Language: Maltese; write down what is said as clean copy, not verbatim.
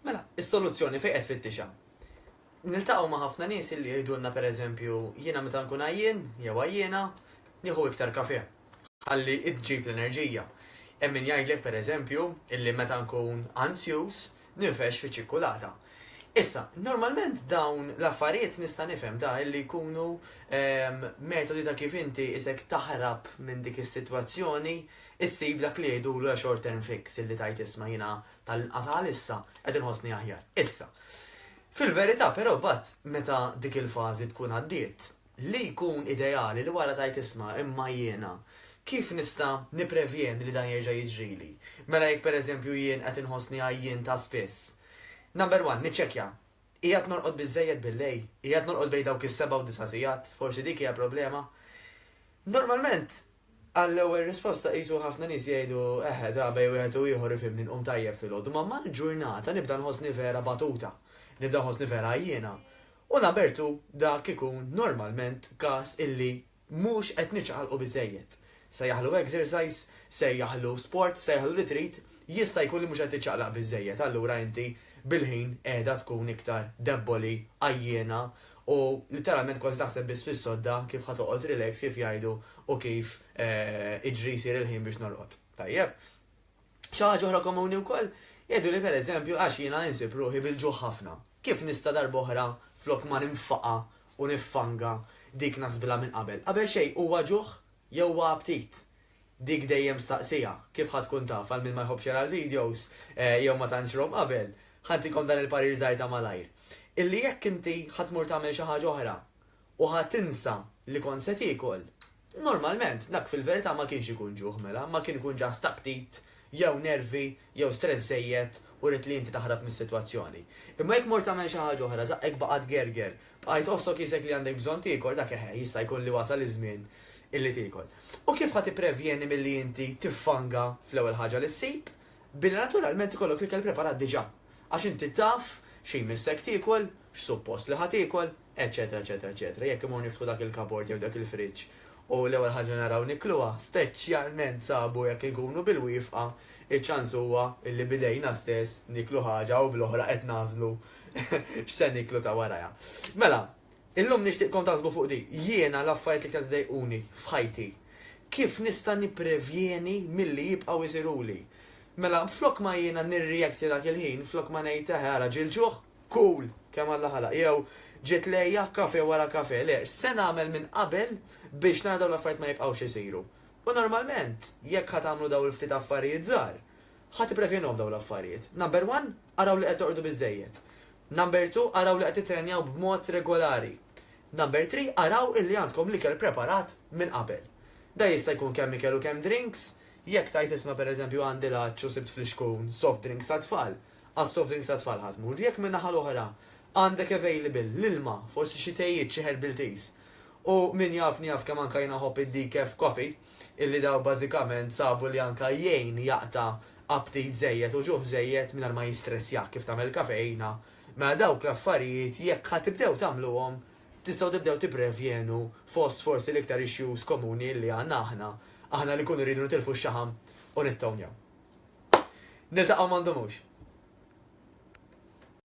Mela, is-soluzzjoni fejn qed tfittixha? Niltaqgħu ma' ħafna nies illi jgħidulna pereżempju jiena meta nkun għajjien jew għajjiena nieħu iktar kafè ħalli ġġib l-enerġija. Hemm min jgħidlek pereżempju illi meta nkun anzjuż ninfexx fiċ-ċikkulata. Issa, normalment dawn l-affarijiet nista' nifhem ta' illi jkunu metodi ta' kif inti isek taħrab minn dik is-sitwazzjoni, issib dak li jgħidulu a short term fix illi tgħid isma' jiena tal-inqas għalissa qed inħossni aħjar. Issa, fil-verità però mbagħad meta dik il-fażi tkun għaddiet, li jkun ideali li wara tgħid isma' imma jiena kif nista' nipprevjeni li dan jerġa' jiġrili? Mela jekk pereżempju jien qed inħossni għajjien ta' spiss. Number one, niċċekkja. Qiegħed norqod biżżejjed billejl? Qiegħed norqod bejn dawk is-seba' u disa' sigħat? Forsi dik hija problema. Normalment, għall-ewwel risposta qisu ħafna nies jgħidu eħe ta' bejn wieħed u ieħor ifhimni nqum tajjeb filgħodu, ma mal-ġurnata nibda nħossni vera batuta, nibda nħossni vera għajjiena. U number two, dak ikun normalment każ illi mhux qed niċċaqalqu biżżejjed. Sejjaħlu exercise, sejjaħlu sport, sejjaħlu li trid, jista' jkun li mhux qed tiċċaqlaq biżżejjed, allura inti bil-ħin qiegħda tkun iktar debboli, għajjiena u litteralment kważi taħseb biss fis-sodda kif ħa toqgħod relax kif jgħidu u kif iġri jsir il-ħin biex norqod. Tajjeb? Xi ħaġa oħra komuni wkoll, jgħidu li pereżempju għax jiena insib ruħi bil-ġuħ ħafna. Kif nista' darb'oħra flok ma ninfaqa' u niffanga dik naħsbilha minn qabel? Qabel xejn huwa ġuħ jew huwa aptit? Dik dejjem staqsiha, kif ħa tkun taf għal min ma jħobbx jara l-videos jew ma tantx rahom qabel, ħa ntikom dan il-parir żgħir ta' malajr. Illi jekk inti ħa tmur tagħmel xi ħaġa oħra u ħa tinsa li kont se tiekol, Normalment, dak fil-verità ma kienx ikun ġuħ mela, ma kien ikun just aptit, jew nervi, jew stress żejjed u ridt li inti taħrab mis-sitwazzjoni. Imma jekk mort tagħmel xi ħaġa oħra, żaqqek baqa' tgerger, bqajt tħossok qisek li għandek bżonn tiekol, dak eħe, jista' jkun li wasal iż-żmien illi tiekol. U kif ħa tipprevjeni milli inti tiffanga fl-ewwel ħaġa li ssib? Billi naturalment ikollok l-ikel preparat diġà. Għax inti taf xi jmissek tiekol, x'suppost li ħa tiekol, eċċetera eċċetera eċċetera Jekk imorru niftħu dak il-kabord jew dak il-fridge u l-ewwel ħaġa naraw nikluha, speċjalment sabu jekk inkunu bil-wifqa, iċ-ċans huwa illi b'idejna stess nieklu ħaġa u bl-oħra qed nagħżlu x'se nieklu ta' warajha. Mela, illum nixtieqkom taħsbu fuq din. Jiena l-affarijiet li iktar idejquni f'ħajti, kif nista' nipprevjeni milli jibqgħu jsiruli? Mela, flok ma jiena nirreacti dak il-ħin, flok ma ngħid eħe ara ġie l-ġuħ, Cool, kemm Alla ħalaq. Jew, ġiet l-għeja, kafè wara kafè. Le, x'se nagħmel minn qabel biex nara dawn l-affarijiet ma jibqgħux isiru? U normalment, jekk ħa tagħmlu dawn il-ftit affarijiet żgħar, ħa tipprevjenuhom dawn l-affarijiet. Number one, araw li qed torqdu biżżejjed. Number two, araw li qed tittrenjaw b'mod regolari. Number three, araw illi għandkom l-ikel preparat minn qabel. Da jista' jkun kemm ikel u kemm drinks. Jekk tgħid isma' pereżempju għandi l-għatx u sibt flixkun soft drinks għat-tfal, Għas-soft drinks tat-tfal ħa tmur. Jekk min-naħa l-oħra għandek available l-ilma, forsi xi tejiet, xi herbal teas. U min jafni jaf kemm anka jiena nħobb id-decaf coffee, illi daw bażikament sabu li anka jgħin jaqta' aptit żejjed u ġuħ żejjed mingħajr ma jistressjak kif tagħmel il-kafeina. Mela dawk l-affarijiet jekk ħa tibdew tagħmluhom tistgħu tibdew tipprevjenu fost forsi l-iktar issues komuni li għandna aħna, aħna li nkunu rridu nitilfu x-xaħam u nittownjaw. Niltaqgħu ma ndumux.